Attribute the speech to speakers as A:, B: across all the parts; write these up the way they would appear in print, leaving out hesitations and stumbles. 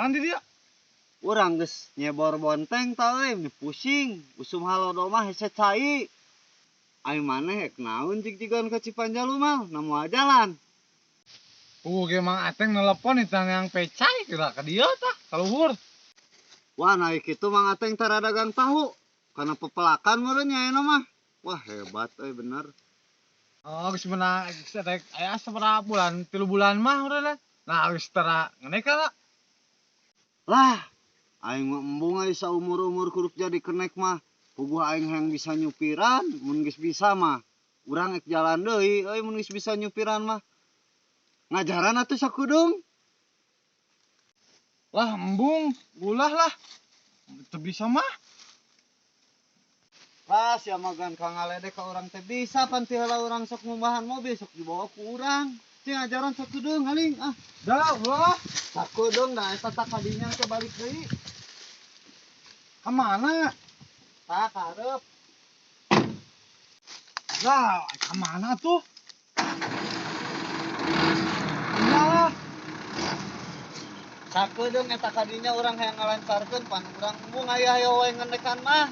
A: Jalan di dia.
B: Urang geus nyebor bonteng ta euy, meni pusing. Usum halodo mah hese cai. Ai maneh ek naon jig-jigan ka Cipanjalu mah, na moal jalan.
A: Ge Mang Ateng nelepon itu yang pecai kira ka dieu tah, ka luhur.
B: Wah, naik itu Mang Ateng tara dagang tahu. Karena pepelakan meureun nya ayeuna mah. Wah, hebat euy bener.
A: Oh, geus meunang geus rek aya sabaraha bulan, 3 bulan mah meureun. Nah, geus tara ngenek kana.
B: Lah, aing mah embung euy saumur-umur kudu jadi kenek mah. Puguh aing hayang bisa nyupiran, mun geus bisa mah. Urang ek jalan deui euy mun geus bisa nyupiran mah. Ngajaran atuh sakudung.
A: Lah embung, ulah lah. Teu bisa mah.
B: Lah sia magan ka ngaledek ka urang teh bisa pan ti heula urang sok ngumbahan mobil sok dibawa ku urang. Cing ajaran sakudeung haling ah.
A: Dah, ulah.
B: Sakudeung da eta tak kadinya teh balik deui.
A: Ka mana?
B: Tah ka hareup.
A: Lah, ka mana tuh? Lah.
B: Sakudeung eta kadinya urang hayang ngalancarkeun pan urang embung aya hayo wae ngendekan mah.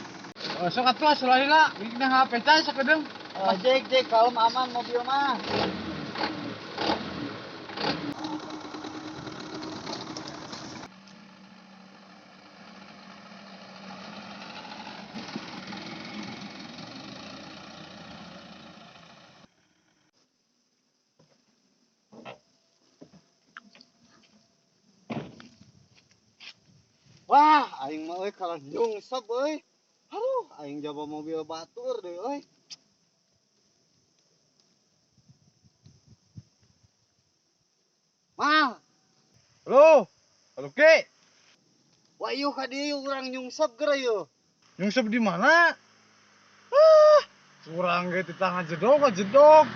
A: Oh, sok atuh asuh heula. Bikna HP cai sakedeung.
B: Oh, jek jek kalem aman mobil mah. Wah, aing mah euy kalah nyungsep euy. Aduh, aing jaba mobil batur deui euy. Mal.
A: Halo. Halo, Ki.
B: Wah, ieu ka dieu urang nyungsep geura ieu.
A: Nyungsep di mana? Ah, curang ge titah ngajedog, ngajedog.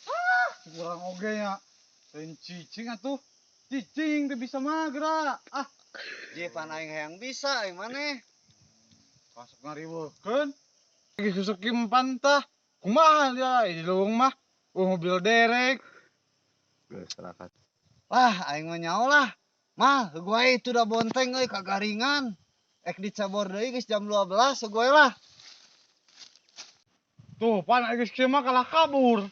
A: Ah, curang oge nya. Lain cicing atuh. Cicing teu bisa mah geura. Ah,
B: je pan aing hayang bisa aing maneh.
A: Masuk ngariweuhkeun. Lagi susuk kimpan tah. Kumaha dia di leuweung mah. Mobil derek.
B: Geus serakat. Wah, aing mah nyaho lah. Mah, gue itu udah bonteng euy kagaringan. Ek dicabor deui geus jam 12 gue lah.
A: Tuh, pan geus kieu mah kalah kabur.